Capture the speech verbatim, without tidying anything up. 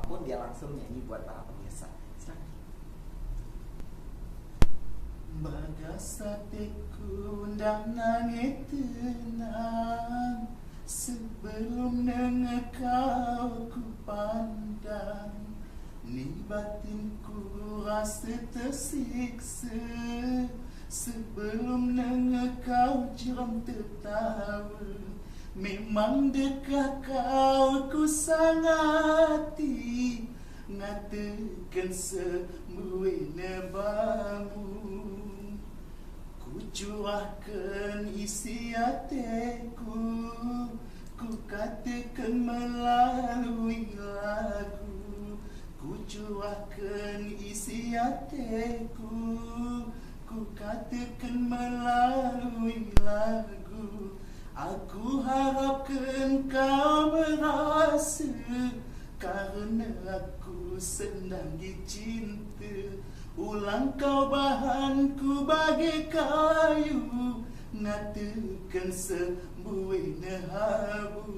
Pun dia langsung nyanyi buat para pemirsa. Silakan. Bagasateku dan nangis tenang sebelum nengah kau ku pandang. Ni batinku rasa tersiksa sebelum nengah kau jeram tertawa. Memang deukah kau ku sangati, ngateukheun seumbue neubamu. Ku curahkan isi ateku, ku kateukheun melalui lagu. Ku curahkan isi ateku, ku kateukheun melalui lagu. Aku harapkan kau merasa, karena aku sedang dicinta. Ulang kau bahan ku bagai kayu, ngateukheun seumbue neuhabu.